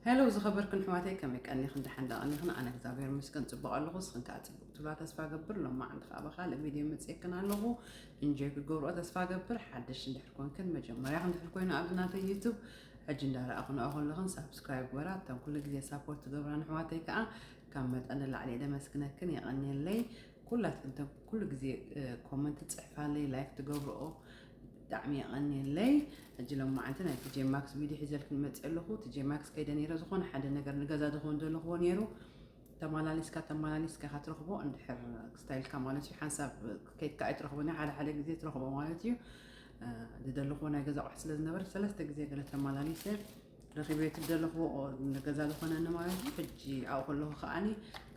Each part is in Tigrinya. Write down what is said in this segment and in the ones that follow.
ሄሎ ዝኸበርክን ኣሕዋተይ፣ ከመይ ቀኒኽን? ደሓን ዶ ቀኒኽን? ኣነ እግዚኣብሔር ይመስገን ጽቡቕ ኣለኹ። ንስኽን ከኣ ጽቡቕ ትብላ ተስፋ ገብር። ሎማዓንቲ ከኣ ብኻልእ ቪድዮ መጺኤክን ኣለኹ። ኢንጆይ ክትገብርኦ ተስፋ ገብር። ሓድሽ እንድሕር ኮንክን፣ መጀመርያ እንድሕር ኮይኑ ኣብዚ ናተይ ዩቱብ ሕጂ እንዳረኣኽንኦ ከለኽን ሳብስክራይብ ግበራ። እተን ኩሉ ግዜ ሳፖርት ትገብራን ኣሕዋተይ ከኣ ካብ መጠን ንላዕሊ እየ ደመስግነክን። የቐንየለይ። ኩላትክን እተን ኩሉ ግዜ ኮመንት ትጽሕፋለይ፣ ላይክ ትገብርኦ ብጣዕሚ የቐንየለይ። ሕጂ ሎማዓንቲ ናይ ቲጄ ማክስ ቪድዮ ሒዘልክን መፅእ ኣለኹ። ቲጄ ማክስ ከይደ ነይረ ዝኾነ ሓደ ነገር ንገዛ ዝኾን ዘለኽዎ ነይሩ ተመላሊስካ ተመላሊስካ ኢኻ ትረኽቦ። እንድሕር ስታይልካ ማለት እዩ፣ ሓንሳብ ከይድካ ኣይትረኽቦን እዩ፣ ሓደ ሓደ ግዜ ትረኽቦ ማለት እዩ። እ፣ ዝደለኽዎ ናይ ገዛ ኣቑሑ ስለ ዝነበረ ሰለስተ ግዜ ገለ ተመላሊሰ ረኺበ እቲ ዝደለኽዎ ንገዛ ዝኾነኒ ማለት እዩ። ሕጂ ኣብኡ ከለኹ ከዓኒ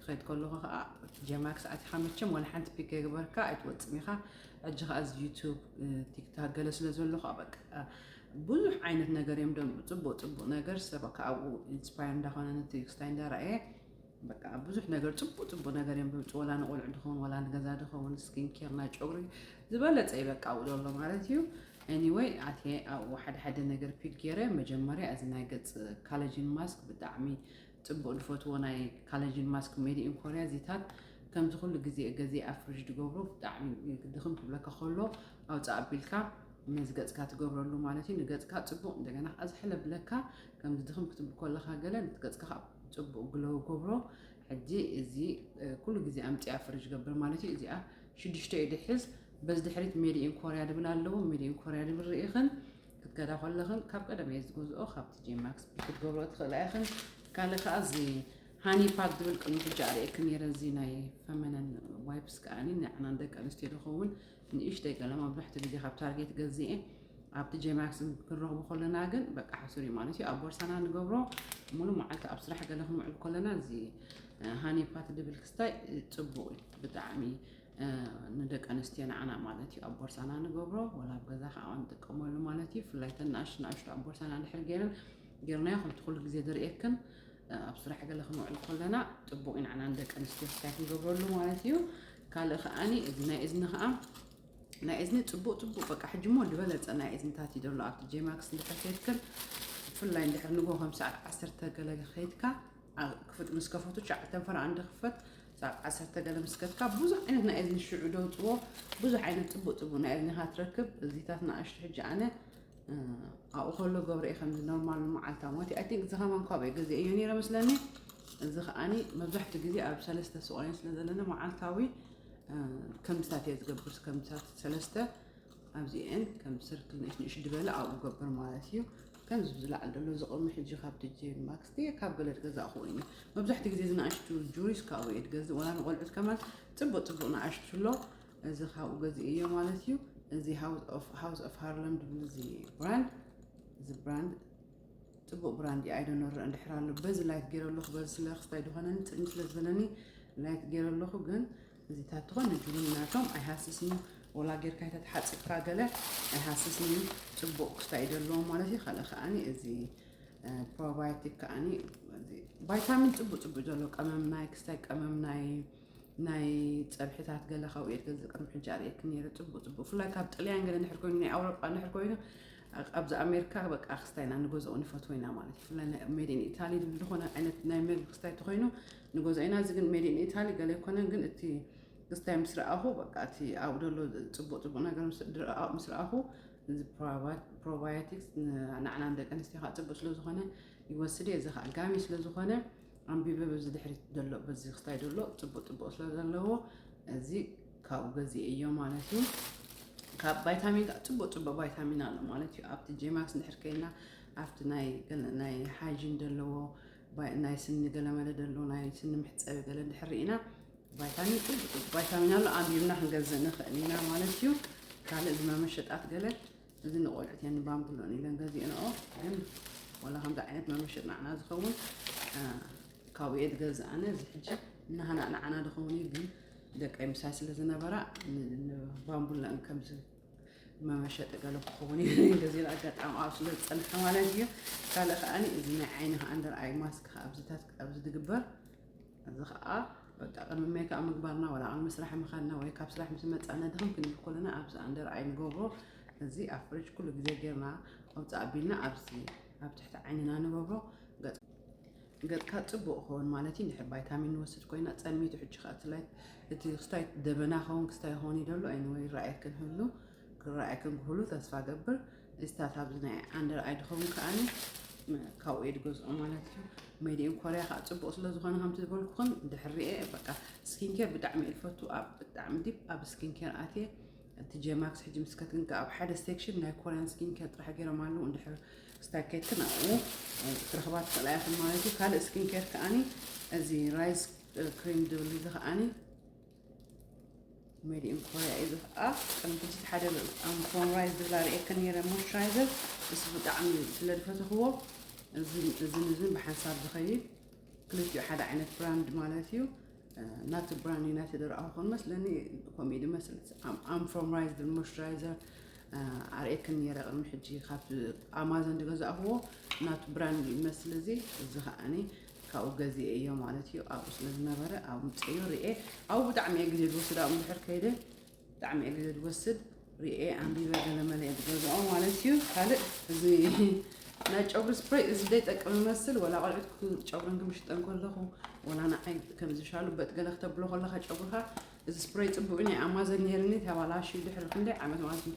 ክኸይድ ከለኹ ከዓ ቲጄ ማክስ ኣቲኻ መቸም ዋላ ሓንቲ ፒክ ከይገበርካ ኣይትወፅን ኢኻ። ሕጂ ከዓ እዚ ዩቱብ፣ እ፣ ቲክታክ ገለ ስለ ዘሎ ከዓ በቃ ብዙሕ ዓይነት ነገር እዮም ደም-፣ ፅቡቅ ፅቡቅ ነገር ሰብ ካብኡ ኢንስፓየር እንዳኾነ ነቲ ክስታይ እንዳረኣየ በቃ ብዙሕ ነገር ፅቡቅ ፅቡቅ ነገር እዮም ደምፅኡ። ዋላ ንቆልዑ ድኸውን ዋላ ንገዛ ድኸውን ስኪን ኬር ናይ ጨጉሪ ዝበለፀ እዩ በቃ ኣብኡ ዘሎ ማለት እዩ። ኤኒወይ ኣትየ ኣብኡ ሓደ ሓደ ነገር ፒክ ገይረ። መጀመርያ እዚ ናይ ገፅ ካለጅን ማስክ ብጣዕሚ ፅቡቅ ዝፈትዎ ናይ ካለጅን ማስክ ሜድ ኢን ኮርያ እዚታት ከምዚ ኩሉ ግዜ ገዜ ኣብ ፍሪጅ ድገብሮ ብጣዕሚ ድኽም ክብለካ ከሎ ኣውፃእ ኣቢልካ ነዚ ገፅካ ትገብረሉ ማለት እዩ። ንገፅካ ፅቡቅ እንደገና ከዓ ዝሕለ ብለካ ከምዚ ድኽም ክትብል ከለካ ገለ ነቲ ገፅካ ከዓ ፅቡቅ ግለው ገብሮ። ሕጂ እዚ እ፣ ኩሉ ግዜ ኣምፅያ ፍሪጅ ገብር ማለት እዩ። እዚኣ ሽዱሽተ እዩ ድሕዝ። በዚ ድሕሪት ሜድ ኢን ኮርያ ድብል ኣለዎ። ሜድ ኢን ኮርያ ድብል ርኢኽን ክትገዳ ከለኽን ካብ ቀደም እየ ዝገዝኦ። ካብ ቲጄ ማክስ ክትገብሮ ትኽእላ ኢኽን። ካልእ ከዓ እዚ ሃኒ ፓክ ድብል ቅድሚ ሕጂ ኣርእየክን ነይረ። እዚ ናይ ፈመነን ዋይፕስ ከዓኒ ንዓና ንደቂ ኣንስትዮ ዝኸውን ንእሽተይ ገለ መብዛሕትኡ ግዜ ካብ ታርጌት ገዚኤ ኣብ ቲጄ ማክስ ክንረኽቦ ከለና ግን በቃ ሕሱር እዩ ማለት እዩ። ኣብ ቦርሳና ንገብሮ ሙሉ መዓልቲ ኣብ ስራሕ ገለ ክንውዕል ከለና እዚ እ፣ ሃኒ ፓት ድብል ክስታይ እ፣ ፅቡቅ እዩ ብጣዕሚ እ፣ ንደቂ ኣንስትዮ ንዓና ማለት እዩ። ኣብ ቦርሳና ንገብሮ ወላ ኣብ ገዛ ከዓ ንጥቀመሉ ማለት እዩ። ብፍላይ ተን ንኣሽቱ ንኣሽቱ ኣብ ቦርሳና እንድሕር ገይረን ገይርናዮ ከምቲ ኩሉ ግዜ ዝርእየክን እ፣ ኣብ ስራሕ ገለ ክንውዕል ከለና ፅቡቅ እዩ ንዓና ንደቂ ኣንስትዮ ክስታይ ክንገብረሉ ማለት እዩ። ካልእ ከዓኒ እዚ ናይ እዝኒ ከዓ ናይ እዝኒ ፅቡቅ ፅቡቅ በቃ ሕጂ እሞ ዝበለፀ ናይ እዝንታት እዩ ዘሎ ኣብቲ ጄማክስ እንድሕር ከይድክን ብፍላይ እንድሕር ንጎ ከም ሰዓት ዓሰርተ ገለ ከይድካ ኣ- ክፍት ምስ ከፈቱ ትሽዓተ ፈረቓ እንድክፈት ሰዓት ዓሰርተ ገለ ምስ ከድካ ብዙሕ ዓይነት ናይ እዝኒ ሽዑ ደውፅዎ ብዙሕ ዓይነት ፅቡቅ ፅቡቅ ናይ እዝኒኻ ትረክብ። እዚታት ንኣሽቱ ሕጂ ኣነ እ፣ ኣብኡ ከሎ ገብረ እየ ከምዚ ኖርማል መዓልታዊ ማለት እዩ። ኣይ ቲንክ እዚ ከማን ካብ እየ ገዚኤዮ ነይረ መስለኒ። እዚ ከዓኒ መብዛሕትኡ ግዜ ኣብ ሰለስተ ሱቕ እየን ስለ ዘለኒ መዓልታዊ እ፣ ከምዚታት እየ ዝገብር። ከምዚታት ሰለስተ ኣብዚአን ከም ስርክል ንእሽ ንእሽ ድበለ ኣብኡ ገብር ማለት እዩ። ከምዚ ብዝለዓል ዘሎ እዚ ቅድሚ ሕጂ ካብ ቲጄ ማክስ ድየ ካብ ገለ ዝገዛእኹ እዩ። መብዛሕትኡ ግዜ እዚ ንኣሽቱ ጁሪስ ካብኡ እየ ዝገዝእ። ዋላ ንቆልዑት ከማን ፅቡቅ ፅቡቅ ንኣሽቱ ኣሎ እዚ ካብኡ ገዚኤዮ ማለት እዩ። እዚ ሃውስ ኦፍ ሃውስ ኦፍ ሃርለም ድብል እዚ ብራንድ እዚ ብራንድ ፅቡቅ ብራንድ እዩ። ኣይደኖ ርእ እንድሕር ኣሎ በዚ ላይት ገይረ ኣለኹ። በዚ ስለ ክስታይ ዝኾነኒ ፅልሚ ስለ ዝበለኒ ላይት ገይረ ኣለኹ። ግን እዚታት ዝኾነ ጅሩም ናቶም ኣይሃስስን እዩ። ወላ ጌርካ ተሓፂብካ ገለ ኣይሃስስን እዩ። ፅቡቅ ክስታይ እዩ ዘለዎ ማለት እዩ። ካልእ ከዓኒ እዚ ፕሮባዮቲክ ከዓኒ ቫይታሚን ፅቡቅ ፅቡቅ ዘሎ ቀመም ናይ ክስታይ ቀመም ናይ ናይ ፀብሕታት ገለ ካብኡ እየ ዝገዝእ ቅድሚ ሕጂ ኣርእየክን ነይረ። ፅቡቅ ፅቡቅ ብፍላይ ካብ ጥልያን ገለ እንድሕር ኮይኑ ናይ ኣውሮጳ እንድሕር ኮይኑ ኣብዚ ኣሜሪካ በቃ ክስታይና ንገዝኦ ንፈትዎ ኢና ማለት እዩ። ብፍላይ ሜድ ኢን ኢታሊ ዝኾነ ዓይነት ናይ መግቢ ክስታይ ተኮይኑ ንገዝኦ ኢና። እዚ ግን ሜድ ኢን ኢታሊ ገለ ኣይኮነን ግን እቲ ክስታይ ምስ ረኣኹ በቃ እቲ ኣብኡ ዘሎ ፅቡቅ ፅቡቅ ነገር ምስ ረኣኹ እዚ ፕሮባዮቲክስ ንዓና ንደቂ ኣንስትዮ ከዓ ፅቡቅ ስለዝኮነ ይወስድ እየ። እዚ ከዓ ጋሚ ስለዝኮነ ኣንቢበ በዚ ድሕሪት ዘሎ በዚ ክስታይ ዘሎ ፅቡቅ ፅቡቅ ስለ ዘለዎ እዚ ካብኡ ገዚኤዮ ማለት እዩ። ካብ ቫይታሚን ከዓ ፅቡቅ ፅቡቅ ቫይታሚን ኣሎ ማለት እዩ። ኣብቲ ጄማክስ እንድሕር ከይና ኣብቲ ናይ ገለ ናይ ሃይጂን ዘለዎ ናይ ስኒ ገለመለ ዘሎ ናይ ስኒ መሕፀቢ ገለ እንድሕር ርኢና ቫይታሚን ፅቡቅ ፅቡቅ ቫይታሚን ኣሎ ኣንቢብና ክንገዝእ ንኽእል ኢና ማለት እዩ። ካልእ እዚ መመሸጣት ገለ እዚ ንቆልዑት እየን ንባምቡሎን ኢለን ገዚእንኦ ግን ወላ ከምዚ ዓይነት መመሸጥ ንዓና ዝኸውን ካብኡ እየ ዝገዝእ ኣነ። እዚ ሕጂ እናሃና ንዓና ዝኸውን እዩ ግን ደቀይ ምሳይ ስለ ዝነበራ ንባምቡሎን ከምዚ መመሸጢ ገለ ክኸውን እዩ ገዚእ ኣጋጣሚ ኣብ ስለ ዝፀንሐ ማለት እዩ። ካልእ ከዓኒ እዚ ናይ ዓይኒ ከዓ እንደር ኣይ ማስክ ኣብዚታት ኣብዚ ዝግበር እዚ ከዓ በቃ ቅድሚ ሜክኣፕ ምግባርና ወላ ቅድሚ ስራሕ ምኻድና ወይ ካብ ስራሕ ምስ መፃና ድኽም ክንብል ከለና ኣብዚ ኣንደር ኣይ ንገብሮ። እዚ ኣብ ፍሪጅ ኩሉ ግዜ ጌርና ኣውፃእ ኣቢልና ኣብዚ ኣብ ትሕቲ ዓይንና ንገብሮ። ገፅ ገጽካ ጽቡቕ ክኸውን ማለት እዩ። እንድሕር ቫይታሚን ንወስድ ኮይና ጸልሚቱ ሕጂ ከኣ እቲ ላይት እቲ ክስታይ ደበና ኸውን ክስታይ ኸውን ይደሎ። Anyway ይረኣየክን ህሉ ክረኣየክን ክህሉ ተስፋ ገብር። እዚታት ኣብዚ ናይ ኣንደር ኣይ ድኸውን ከኣኒ ካብኡ እየ ድገዝኦ ማለት እዩ። ሜድ ኢን ኮርያ ከዓ ጽቡቕ ስለ ዝኾነ ከምቲ ዝበልኩኽን ድሕር ሪኤ በቃ ስኪን ኬር ብጣዕሚ እየ ዝፈቱ። ኣብ ብጣዕሚ ዲፕ ኣብ ስኪን ኬር ኣትየ እቲ ጄማክስ ሕጂ ምስ ከትክን ኣብ ሓደ ሴክሽን ናይ ኮርያን ስኪን ኬር ጥራሕ ገይሮም ኣለዉ። እንድሕር ክስታይ ከይድክን ኣብኡ ክትረኽባ ትኽእላ ኢኽን ማለት እዩ። ካልእ ስኪን ኬር ከኣኒ እዚ ራይስ ክሪም ድብል እዚ ከኣኒ ሜድ ኢን ኮርያ እዩ። እዚ ከዓ ቅድሚ ሕጂ ሓደ ኣምፎን ራይስ ዝብላ ርእየክን ነይረ ሞይስቸራይዘር እሱ ብጣዕሚ ስለ ዝፈተኽዎ እዝን እዝን ብሓንሳብ ዝኸይድ ክልቲኡ ሓደ ዓይነት ብራንድ ማለት እዩ። ናቲ ብራንድ እዩ ናቲ ዝረኣኹን መስለኒ ከምኡ እዩ ዝመስል። ኣምፎን ራይስ ዝብል ሞይስቸራይዘር ኣርእየክን ነይረ ቅድሚ ሕጂ ካብ ኣማዞን ዝገዛእኽዎ ናቱ ብራንድ እዩ መስል። እዚ እዚ ከዓኒ ካብኡ ገዚኤ እዮ ማለት እዩ። ኣብኡ ስለ ዝነበረ ኣብኡ ምፅእዮ ርኤ ኣብኡ ብጣዕሚ እየ ግዜ ዝወስድ ኣብኡ እንድሕር ከይደ ብጣዕሚ እየ ግዜ ዝወስድ ርኤ ኣንቢበ ገለመለ እየ ዝገዝኦ ማለት እዩ። ካልእ እዚ ናይ ጨጉሪ ስፕሬይ እዚ ዘይጠቅም ይመስል ወላ ቆልዑት ጨጉረን ክምሽጠን ከለኹ ወላ ንዓይ ከምዚ ሻሉበጥ ገለ ክተብሎ ከለካ ጨጉርካ እዚ ስፕሬይ ፅቡቅ ናይ ኣማዘን ነይርኒ ተባላሽዩ ድሕሪ ክንደይ ዓመት ማለት እዩ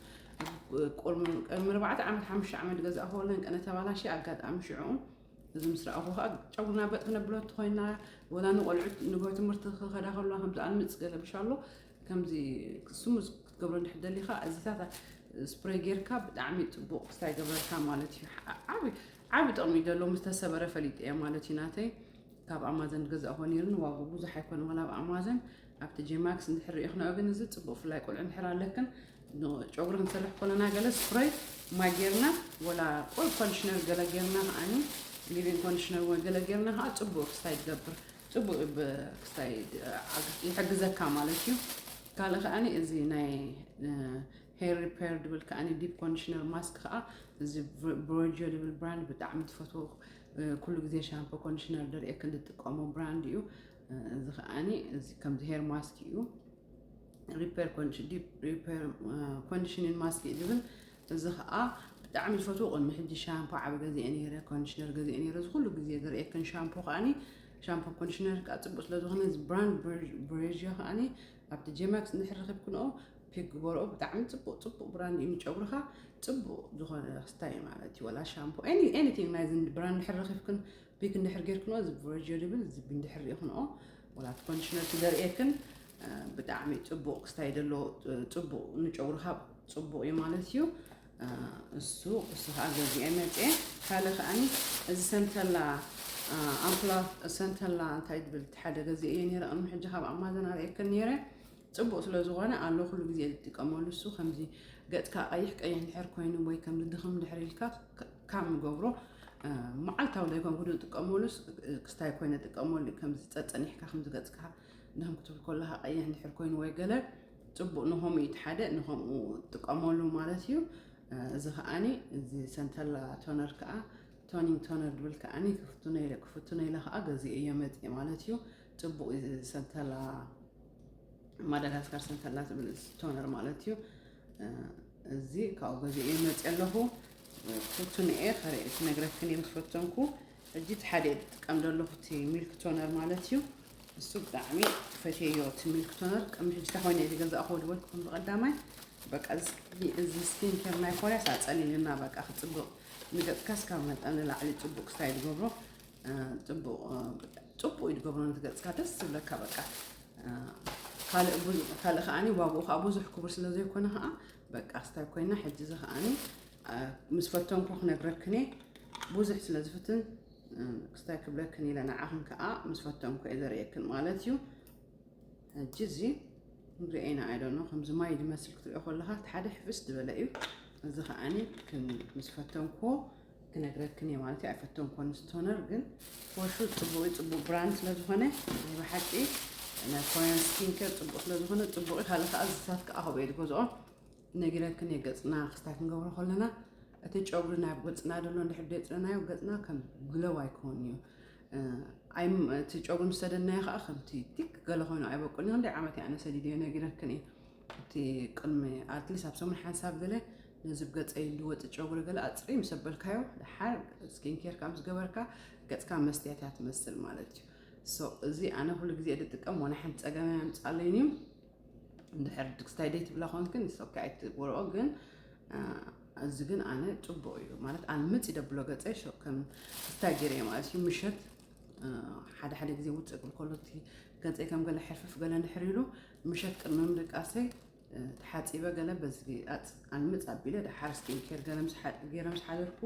ቅድሚ ኣርባዕተ ዓመት ሓሙሽተ ዓመት ገዛእኹ ወለን ቀነ ተባላሽዩ ኣጋጣሚ ሽዑ እዚ ምስ ረኣኹ ከዓ ጨጉርና በጥ ክነብሎ እንተኮይና ወላ ንቆልዑት ንጎ ትምህርቲ ክኸዳ ከለዋ ከምዚ ኣልምፅ ገለ ብሻሎ ከምዚ ስሙዝ ክትገብሮ እንድሕር ደሊኻ እዚታት ስፕሬይ ጌርካ ብጣዕሚ ፅቡቅ ክስታይ ገብረልካ ማለት እዩ። ዓብ ዓብ ጥቕሚ ደሎ ምስ ተሰበረ ፈሊጠ እየ ማለት እዩ ናተይ ካብ ኣማዘን ገዛእኮ ነይርኒ ዋጉ ብዙሕ ኣይኮነ ዋላ ኣብ ኣማዘን ኣብቲ ጄማክስ እንድሕር ሪኢኽንኦ ግን እዚ ፅቡቅ ፍላይ ቆልዑ እንድሕር ኣለክን ጨጉሪ ክንሰርሕ ከለና ገለ ስፕሬይ ማይ ጌርና ወላ ቆል ኮንዲሽነር ገለ ጌርና ከዓኒ ሊቪን ኮንዲሽነር ወይ ገለ ጌርና ከዓ ፅቡቅ ክስታይ ትገብር ፅቡቅ ክስታይ ይሕግዘካ ማለት እዩ። ካልእ ከዓኒ እዚ ናይ ሄር ሪፔር ድብል ከዓኒ ዲፕ ኮንዲሽነር ማስክ ከዓ እዚ ብሮጆ ድብል ብራንድ ብጣዕሚ ትፈትዎ ኩሉ ግዜ ሻምፖ ኮንዲሽነር ደርእየክ እንድጥቀሞ ብራንድ እዩ። እዚ ከዓኒ ከምዚ ሄር ማስክ እዩ። ሪፔር ኮንዲሽኒንግ ማስክ እዩ ዝብል እዚ ከዓ ብጣዕሚ ዝፈትዎ ቅድሚ ሕጂ ሻምፖ ዓብ ገዚአ ነይረ ኮንዲሽነር ገዚአ ነይረ እዚ ኩሉ ግዜ ዝርእየክን ሻምፖ ከዓኒ ሻምፖ ኮንዲሽነር ከዓ ፅቡቅ ስለዝኮነ እዚ ብራንድ ብሬዥዮ ከዓኒ ኣብቲ ጄማክስ እንድሕር ረኪብክንኦ ፒክ ግበርኦ ብጣዕሚ ፅቡቅ ፅቡቅ ብራንድ እዩ ንጨጉርካ ፅቡቅ ዝኮነ ክስታይ ማለት እዩ ወላ ሻምፖ ኤኒቲንግ ናይዚ ብራንድ እንድሕር ረኪብክን ፒክ እንድሕር ጌርክንኦ እዚ ብሬዥዮ ዝብል እዚ እንድሕር ሪኢክንኦ ወላ እቲ ኮንዲሽነር ትደርእየክን ብጣዕሚ ፅቡቅ ክስታይ ደሎ ፅቡቅ ንጨጉርካ ፅቡቅ እዩ ማለት እዩ። እሱ እሱ ከዓ ገዚአ መፅአ ካልእ ከዓኒ እዚ ሰንተላ ኣምፕላ ሰንተላ እንታይ ድብል ሓደ ገዚአ እየ ነረ ቅድሚ ሕጂ ካብ ኣማዘን ኣርእየክን ነረ ፅቡቅ ስለ ዝኾነ ኣሎ ኩሉ ግዜ ዝጥቀመሉ እሱ ከምዚ ገፅካ ቀይሕ ቀይሕ እንድሕር ኮይኑ ወይ ከም ድኽም እንድሕር ኢልካ ካብ ንገብሮ መዓልታዊ ዘይኮንኩ ዝጥቀመሉ ክስታይ ኮይነ ጥቀመሉ ከምዚ ፀፀኒሕካ ከምዚ ገፅካ ድኽም ክትብል ከለካ ቀይሕ እንድሕር ኮይኑ ወይ ገለ ፅቡቅ ንኸምኡ እዩ ሓደ ንኸምኡ ጥቀመሉ ማለት እዩ። እዚ ከዓኒ እዚ ሰንተላ ቶነር ከዓ ቶኒንግ ቶነር ድብል ከዓኒ ክፍትኖ ኢለ ክፍትኖ ኢለ ከዓ ገዚአ እየ መፅእ ማለት እዩ። ፅቡቅ ሰንተላ ማዳጋስካር ሰንተላ ትብል ቶነር ማለት እዩ። እዚ ካብኡ ገዚአ እየ መፅእ ኣለኹ። ክፍትኖ እየ ከርኢ ክነግረክን እየ ምስ ፈተንኩ ሕጂ እቲ ሓደ እየ ዝጥቀም ዘለኹ እቲ ሚልክ ቶነር ማለት እዩ። እሱ ብጣዕሚ ፈትየዮ እቲ ሚልክ ቶነር ቅድሚ ሕጂ እንታይ ኮይነ እየ ዝገዛእኹ ዝበልኩ ከም ብቀዳማይ በቃ እዚ ስኪን ኬር ናይ ኮርያስ ኣፀሊልና በቃ ክፅብቅ ንገፅካ እስካብ መጠን ንላዕሊ ፅቡቅ ክስታይ ዝገብሮ ፅቡቅ ፅቡቅ እዩ ዝገብሮ ነቲ ገፅካ ደስ ዝብለካ በቃ ካልእ ከዓኒ ዋግኡ ከዓ ብዙሕ ክቡር ስለ ዘይኮነ ከዓ በቃ ክስታይ ኮይና ሕጂ እዚ ከዓኒ ምስ ፈተንኩ ክነግረክን እየ ብዙሕ ስለ ዝፍትን ክስታይ ክብለክን ኢለ ንዓኽን ከዓ ምስ ፈተንኩ እየ ዘርእየክን ማለት እዩ። ሕጂ እዚ ንሪኦ ኢና ኣይደኖ ከምዚ ማይ ዝመስል ክትሪኦ ከለካ እቲ ሓደ ሕፍስ ዝበለ እዩ። እዚ ከዓኒ ምስ ፈተንኩዎ ክነግረክን እየ ማለት እዩ። ኣይፈተንኩዎን ስቶነር ግን ፎሹ ፅቡቅ እዩ። ፅቡቅ ብራንድ ስለዝኮነ ናይ ብሓቂ ናይ ኮሪያን ስኪን ኬር ፅቡቅ ስለዝኮነ ፅቡቅ እዩ። ካልእ ከዓ ዝሳት ከዓ ከምኡ እየ ዝገዝኦ ነጊረክን እየ። ገፅና ክስታይ ክንገብሮ ከለና እቲ ጨጉሪ ናብ ገፅና ዘሎ እንድሕር ደፅናዮ ገፅና ከም ግለው ኣይከውን እዩ። እቲ ጨጉሪ ምስ ሰደናዮ ከዓ ከምቲ ቲክ ገለ ኮይኑ ኣይበቁን እዩ። ክንደይ ዓመት እየ ኣነ ሰዲደዮ ነጊረክን እየ። እቲ ቅድሚ ኣትሊስት ኣብ ሰሙን ሓንሳብ ገለ ነዚ ብገፀይ እንድወጥ ጨጉሪ ገለ ኣፅሪ ምስ ኣበልካዮ፣ ደሓር ስኪን ኬር ካብ ዝገበርካ፣ ገፅካ መስትያት እያ ትመስል ማለት እዩ። So እዚ ኣነ ኩሉ ግዜ ዝጥቀም፣ ዋላ ሓንቲ ፀገም ኣምፃለይን እዩ። እንድሕር ክስታይ ደይ ትብላ ኮንክን፣ ሶካ ኣይትጎርኦ። ግን እዚ ግን ኣነ ፅቡቅ እዩ ማለት፣ ኣነ ምፅ ይደብሎ ገፀይ ከም ክስታይ ገይረ ማለት እዩ። ምሸት ሓደ ሓደ ግዜ ውፅእ ክብል ከሎ፣ እቲ ገፀይ ከም ገለ ሕርፍፍ ገለ እንድሕር ኢሉ፣ ምሸት ቅድሚ ምድቃሰይ ተሓፂበ ገለ በዚ ኣልምፅ ኣቢለ፣ ደሓር ስኪን ኬር ገለ ምስ ሓ-፣ ገይረ ምስ ሓደርኩ፣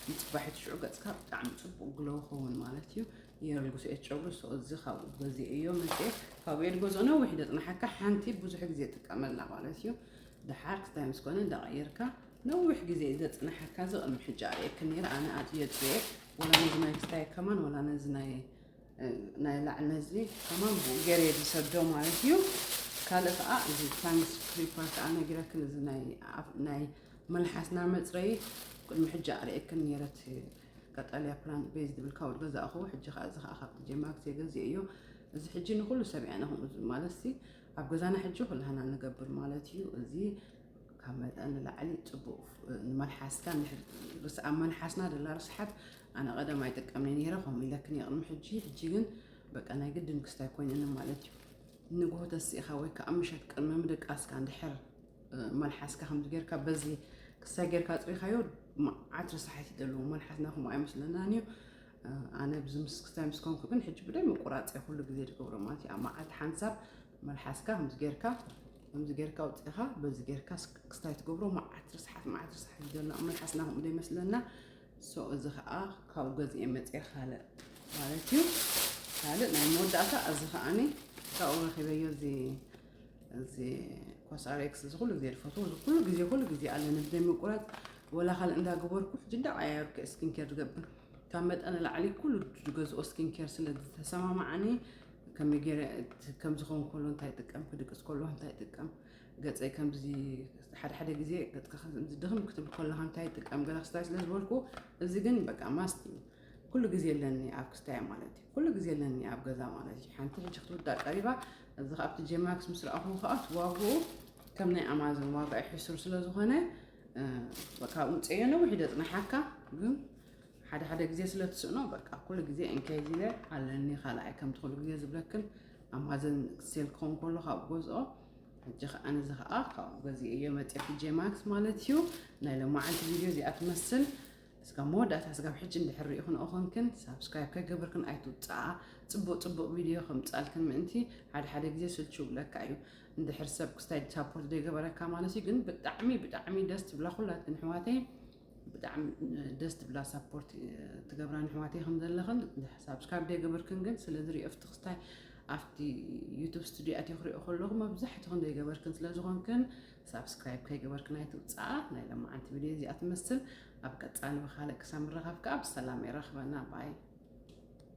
ንፅባሒቱ ሽዑ ገፅካ ብጣዕሚ ፅቡቅ ግሎ ይኸውን ማለት እዩ። የርጉስ እየ ጨጉሪ፣ so እዚ ካብኡ ገዚኤዮ መፅየ። ካብኡ እየ ዝገዝኦ፣ ነዊሕ ደፅናሓካ፣ ሓንቲ ብዙሕ ግዜ ጥቀመላ ማለት እዩ። ደሓር ክስታይ ምስ ኮነ እንዳቐየርካ፣ ነዊሕ ግዜ ዘፅናሓካ፣ እዚ ቅድሚ ሕጂ ኣርእየክን ነይረ። ኣነ ኣፅየ ፅየ፣ ወላ ነዚ ናይ ክስታይ ከማን፣ ወላ ነዚ ናይ ናይ ላዕሊ ነዚ ከማን ብኡ ገይረ ዝሰዶ ማለት እዩ። ካልእ ከዓ እዚ ታንግስ ክሪፐር ከዓ ነጊረክን፣ እዚ ናይ ኣፍ-፣ ናይ መልሓስና መፅረይ ቅድሚ ሕጂ ኣርእየክን ነይረ፣ እቲ ቀጠልያ ፕላንት ቤዝ ዝብል ካብኡ ዝገዛእኹ። ሕጂ ከዓ እዚ ከዓ ካብቲ ጄማክስ የገዝእ እዩ። እዚ ሕጂ ንኩሉ ሰብ እያ ነኹም ማለት ሲ ኣብ ገዛና ሕጂ ኩላህና ንገብር ማለት እዩ። እዚ ካብ መጠን ንላዕሊ ፅቡቅ ንመልሓስካ፣ እንድሕር ርስ-፣ ኣብ መልሓስና ደላ ርስሓት ኣነ ቀደም ኣይጥቀምን ነይረ፣ ከምኡ ኢለክን እየ ቅድሚ ሕጂ። ሕጂ ግን በቃ ናይ ግድን ክስታይ ኮይነኒ ማለት እዩ። ንግሆ ተሲእኻ ወይ ከዓ ምሸት ቅድሚ ምድቃስካ እንድሕር፣ እ፣ መልሓስካ ከምዚ ጌርካ በዚ ክስታይ ጌርካ ኣፅሪኻዮ፣ መዓት ርስሓት እዩ ዘለዎ። መልሓስና ከምኡ ኣይመስለናን እዩ። እ፣ ኣነ ብዚ ምስ ክስታይ ምስ ኮንኩ ግን ሕጂ ብደይ ምቁራፅ እየ ኩሉ ግዜ ዝገብሮ ማለት እዩ። ኣብ መዓልቲ ሓንሳብ መልሓስካ ከምዚ ጌርካ፣ ከምዚ ጌርካ ኣውፂእኻ በዚ ጌርካ ስ-፣ ክስታይ ትገብሮ፣ መዓት ርስሓት፣ መዓት ርስሓት እዩ ዘሎ። ኣብ መልሓስና ከምኡ ደይ መስለና። So እዚ ከዓ ካብኡ ገዚኤ መፅየ ካልእ ማለት እዩ። ካልእ ናይ መወዳእታ እዚ ከዓኒ ካብኡ ረኺበዮ፣ እዚ፣ እዚ ኮስኣሬክስ፣ እዚ ኩሉ ግዜ ዝፈትዎ፣ እዚ ኩሉ ግዜ፣ ኩሉ ግዜ ኣለኒ ብዘይ ምቁራፅ፣ ወላ ካልእ እንዳገበርኩ፣ ሕጂ እንዳቀያየርኩ ስኪን ኬር ዝገብር። ካብ መጠን ንላዕሊ ኩሉ ዝገዝኦ ስኪን ኬር ስለ ዝተሰማማዓኒ፣ ከመይ ገይረ እቲ ከም ዝኸውን ከሎ እንታይ ይጥቀም፣ ክድቅስ ከሎ እንታይ ይጥቀም፣ ገፀይ ከምዚ ሓደ ሓደ ግዜ ገፅካ ከምዚ ድኽም ክትብል ከለኻ እንታይ ይጥቀም፣ ገለ ክስታይ ስለ ዝበልኩ፣ እዚ ግን በቃ ማስት እዩ። ኩሉ ግዜ ኣለኒ ኣብ ክስታይ ማለት እዩ። ኩሉ ግዜ ኣለኒ ኣብ ገዛ ማለት እዩ። ሓንቲ ሕጂ ክትውዳእ ቀሪባ፣ እዚ ካብ እቲ ጄማክስ ምስ ረኣኹ ከዓ እቲ ዋግኡ ከም ናይ ኣማዞን ዋጋ እዩ፣ ሕሱር ስለ ዝኾነ፣ እ፣ በቃ ውፅዮ ነዊሕ ደፅናሓካ፣ ግን ሓደ ሓደ ግዜ ስለ ትስእኖ፣ በቃ ኩሉ ግዜ እንከይዝ ኢለ ኣለኒ፣ ካልኣይ ከምቲ ኩሉ ግዜ ዝብለክን ኣማዘን ሴል ክኸውን ከሎ ካብኡ ገዝኦ። ሕጂ ከዓ ነዚ ከዓ ካብኡ ገዚኤዮ መፅየ፣ ቲ ጄ ማክስ ማለት እዩ። ናይ ሎማዓንቲ ቪድዮ እዚኣ ትመስል። እስካብ መወዳእታ፣ ስጋብ ሕጂ እንድሕር ሪኢኹን ኦኾንክን፣ ሳብስክራይብ ከይገበርክን ኣይትውፅኣ። ፅቡቅ ፅቡቅ ቪድዮ ከምፃልክን ምእንቲ፣ ሓደ ሓደ ግዜ ስልችው ብለካ እዩ። እንድሕር ሰብ ክስታይ ሳፖርት ዘይገበረካ ማለት እዩ። ግን ብጣዕሚ ብጣዕሚ ደስ ትብላ ኩላትክን ኣሕዋተይ። ብጣዕሚ ደስ ትብላ ሳፖርት ትገብራን ኣሕዋተይ ከም ዘለኽን። ሳብስክራይብ ዘይገበርክን ግን ስለ ዝሪኦ ኣብቲ ክስታይ ኣብቲ ዩቱብ ስቱዲዮ ኣትየ ክሪኦ ከለኹ መብዛሕትኽን ዘይገበርክን ስለ ዝኾንክን ሳብስክራይብ ከይገበርክን ኣይትውፅኣ። ናይ ሎማዓንቲ ቪድዮ እዚኣ ትመስል። ኣብ ቀፃሊ ብኻልእ ክሳብ ምረኻብ ከዓ ብሰላም የራኽበና። ባይ።